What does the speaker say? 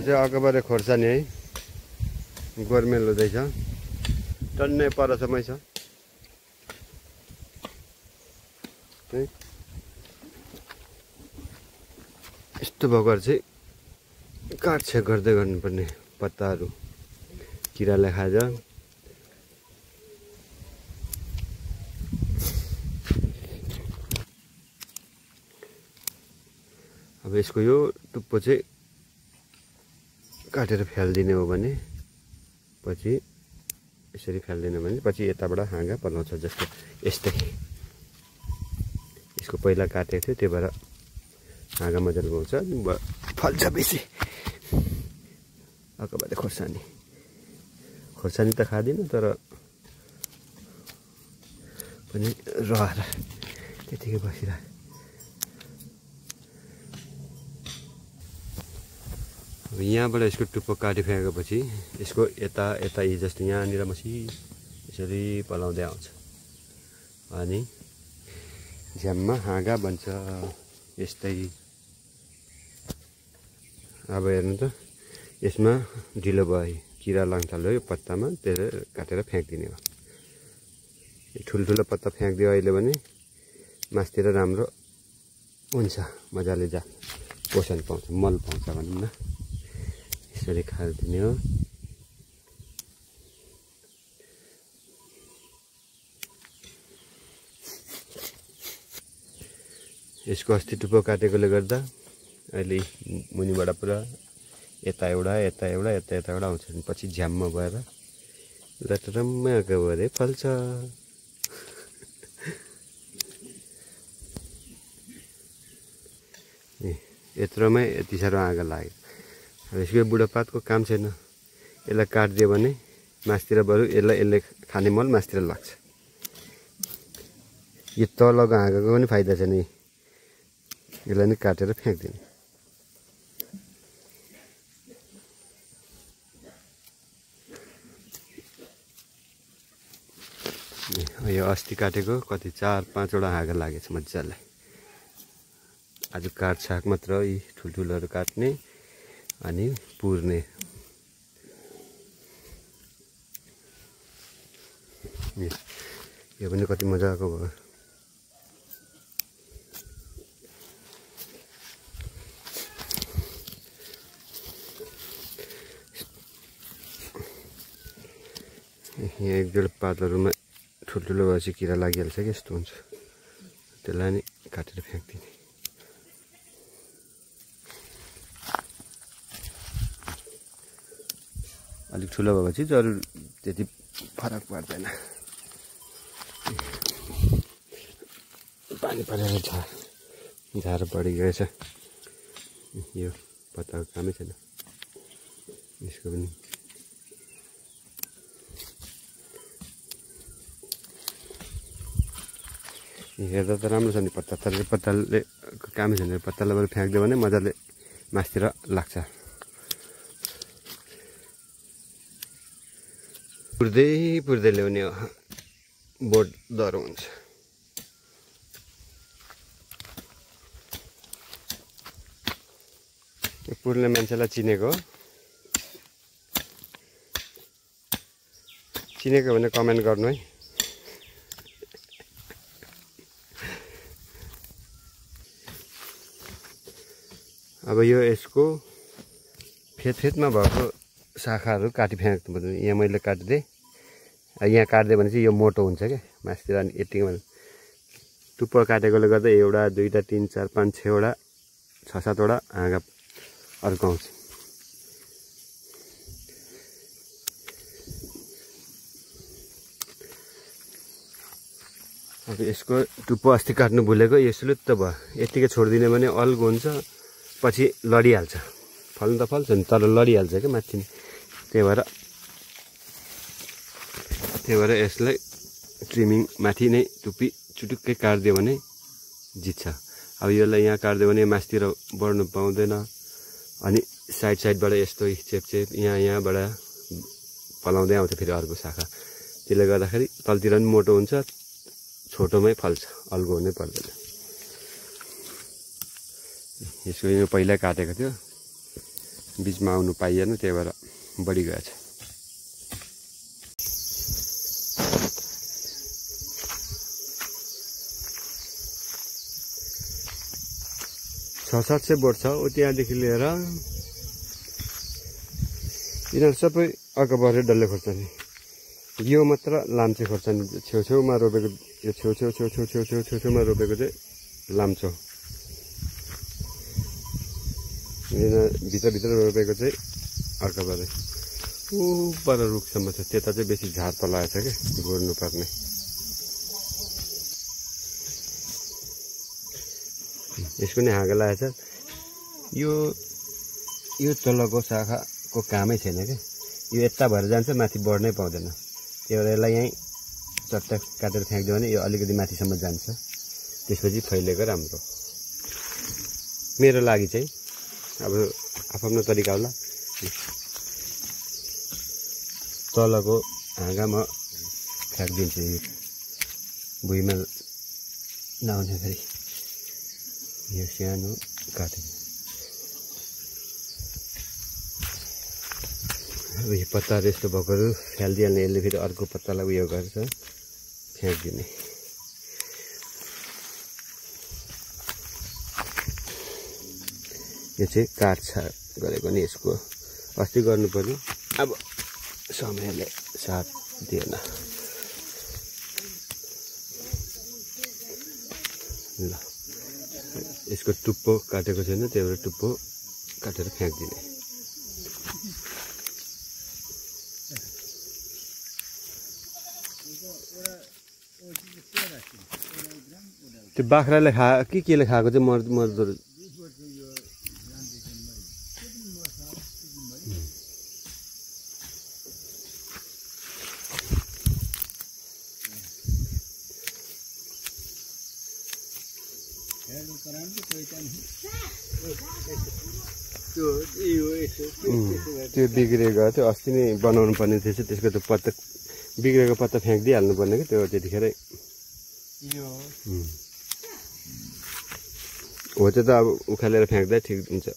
चाहिँ अकबरे खोर्सानी है गोर्मेल हुँदैछ टन्नै परसम्मै छ है। यस्तो भएर चाहिँ काटछेक गर्दै गर्नुपर्ने पत्ताहरू किराले खान्छ। अब यसको यो टुप्पो चाहिँ काटेर फ्यालिदिने हो भने पछि यसरी फ्यालिदिने भने पछि यताबाट हाँगा पलाउँछ। जस्तो यस्तै यसको पहिला काटेको थियो, त्यही भएर हाँगा मजाले पाउँछ, फल्छ बेसी। अकबरे खोर्सानी त खाँदिनँ, तर पनि रहेर त्यतिकै बसिरहेको। अब यहाँबाट यसको टुप्पो काटी फ्याँकेपछि यसको यता यता जस्तो यहाँनिर मसी यसरी पलाउँदै आउँछ अनि झ्याममा हाँगा बन्छ यस्तै। अब हेर्नु त यसमा ढिलो भयो, किरा लाग्न थाल्यो यो पत्तामा, त्यसले काटेर फ्याँकिदिने हो। ठुल्ठुलो पत्ता फ्याँकिदियो अहिले भने मासतिर राम्रो हुन्छ, मजाले पोषण पाउँछ, मल पाउँछ भनौँ न। यसरी खालिदिने हो। यसको अस्ति टुप्पो काटेकोले गर्दा अहिले मुनिबाट पुरा यता एउटा आउँछ, पछि झ्याममा भएर लटरम्मै अकबरे फल्छ। यत्रोमै यति साह्रो आगो लाग्यो। अब यसको बुढापातको काम छैन, यसलाई काटिदियो भने मासतिर बरु यसले खाने मल मासतिर लाग्छ। यो तलको हाँगाको पनि फाइदा छैन, यसलाई नै काटेर फ्याँकिदिने। यो अस्ति काटेको कति 4-5वटा हाँगा लागेछ मजाले। आज काट साग मात्र हो, यी ठुल्ठुलोहरू काट्ने अनि पुर्ने। यो पनि कति मजाको भयो। यहाँ एक दुईवटा पातहरूमा ठुल्ठुलो भएपछि किरा लागिहाल्छ कि यस्तो हुन्छ, त्यसलाई नि काटेर फ्याँकिदिने। अलिक ठुलो भएपछि जरुर त्यति फरक पर्दैन। पानी परेर झार बढी गएछ, यो पत्ताको कामै छैन यसको पनि। हेर्दा त राम्रो छ नि पत्ता, तर पत्ताले कामै छैन। पत्तालाई बरु फ्याँकिदियो भने मजाले मासतिर लाग्छ। पुर्दै ल्याउने हो, बोट दह्रो हुन्छ। यो पुर्ने मान्छेलाई चिनेको भने कमेन्ट गर्नु है। अब यो यसको फेदमा भएको शाखाहरू काटी फ्याँक्नु पर्दैन। यहाँ मैले काटिदिएँ, यहाँ काटिदियो भने चाहिँ यो मोटो हुन्छ क्या मासतिर, अनि यतिकोमा टुप्पो काटेकोले गर्दा 1, 2, 3, 4, 5, 6वटा 6-7वटा हाँगा अर्को आउँछ। अब यसको टुप्पो अस्ति काट्नु भुलेको, यो सुलुत्त भयो। यतिकै छोडिदिने भने अल्गो हुन्छ, पछि लडिहाल्छ। फल्नु त फल्छ नि, तर लडिहाल्छ क्या माथि। त्यही भएर यसलाई ट्रिमिङ माथि नै टुप्पी चुटुक्कै काटिदियो भने जित्छ। अब यसलाई यहाँ काटिदियो भने मासतिर बढ्नु पाउँदैन, अनि साइडबाट यस्तो चेपचेप यहाँबाट पलाउँदै आउँछ फेरि अर्को शाखा। त्यसले गर्दाखेरि तलतिर पनि मोटो हुन्छ, छोटोमै फल्छ, अल्गो हुनै पर्दैन। यसको यो पहिला काटेको थियो, बिचमा आउनु पाइएन, त्यही भएर बढी गएछ। छ 700 बोट छ त्यहाँदेखि लिएर यिनीहरू सबै अकबरे डल्ले खोर्सानी। यो मात्र लाम्चे खोर्सानी छेउछेउमा रोपेको, यो छेउछेउमा रोपेको चाहिँ लाम्चो। भित्रभित्र रोपेको चाहिँ अकबरे। ऊ पर रुखसम्म छ, त्यता चाहिँ बेसी झार पलाएको छ क्या, गोड्नु पर्ने। यसको नि हाँगा लागेको छ। यो तलको शाखाको कामै छैन क्या, यो यता भएर जान्छ, माथि बढ्नै पाउँदैन। त्यही भएर यसलाई यहीँ चट्टा काटेर फ्याँकिदियो भने यो अलिकति माथिसम्म जान्छ, त्यसपछि फैलिएको राम्रो। मेरो लागि चाहिँ अब आफ्नो तरिका होला। तलको हाँगामा फ्याँकिदिन्छु, भुइँमा नआउने फेरि यो सानो काटेको। अब यो पत्ताहरू यस्तो भएकोहरू फ्यालिदिइहाल्ने, यसले फेरि अर्को पत्तालाई उयो गर्छ, फ्याँकिदिने। यो चाहिँ काट्छा गरेको नि, यसको अस्ति गर्नु पर्यो, अब समयले साथ दिएन। ल यसको टुप्पो काटेको छैन, त्यही भएर टुप्पो काटेर फ्याँकिदिने। त्यो बाख्राले केले खाएको चाहिँ मर्दो रहेछ। त्यो बिग्रेको थियो, अस्ति नै बनाउनु पर्ने थिएछ, त्यसको त पत्ता बिग्रेको पत्ता फ्याँकिदिइहाल्नु पर्ने कि, त्यो त्यतिखेरै हो। त्यो त अब उखालेर फ्याँक्दा ठिक हुन्छ।